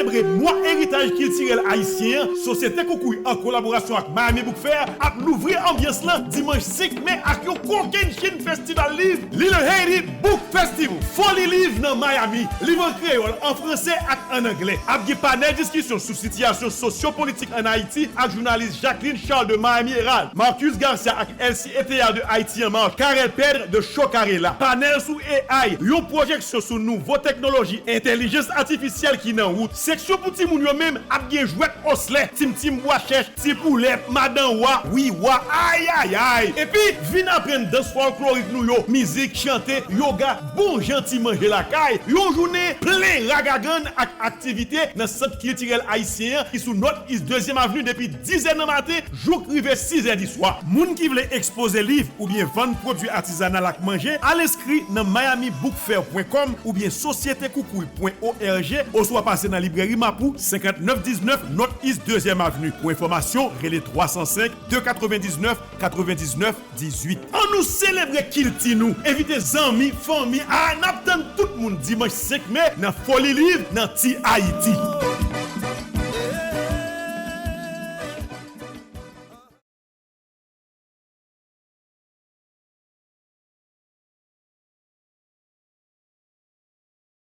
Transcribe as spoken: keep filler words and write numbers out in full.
Selebre Mwa Eritaj Kiltirèl Ayisyen an, Sosyete Koukouy an kolaborasyon ak Miami Book Fair ap louvri anbyans lan dimanch senk me ak yon kokennchenn festival liv, Little Haiti Book Festival. Foli liv nan Miami, liv an kreyòl, an franse ak an anglè. Ap gen panèl diskisyon sou sitiyasyon sosyopolitik ann Ayiti ak jounalis Jacqueline Charles de Miami Herald, Marcus Garcia ak Elsie Etea de Haïti en Marche, Carel Pedre de Chocarella. Panèl sou A I, yon pwojeksyon sou nouvo teknoloji entèlijans atifisyèl ki nan wout. Seksyon pou timoun yo menm ap gen jwèt osle, tim tim bwa chèch, ti poulèp, madan wa, wi wa, ayayay. Epi, vin aprann dans fòlklorik nou yo, mizik, chante, yoga, bon jan ti manje lakay, yon jounen plen ragagann ak aktivite nan Sant Kiltirèl Ayisyen an ki sou North East dezyèm Avni depi dizè nan maten jouk rive sizè di swa. Moun ki vle ekspoze liv oubyen vann pwodui atizanal ak manje, al enskri nan miami book fair pwen kòm oubyen sosyete koukouy pwen org oswa pase nan librèri Mapou, senkant nèf diznèf North East dezyèm Avni. Pou enfòmasyon, rele twa san senk, de katrevendiznèf, katrevendiznèf, dizuit. An nou selebre kilti nou, envite zanmi, fanmi, a n ap tann tout moun dimanch senk me nan Foli Liv nan Ti Ayiti.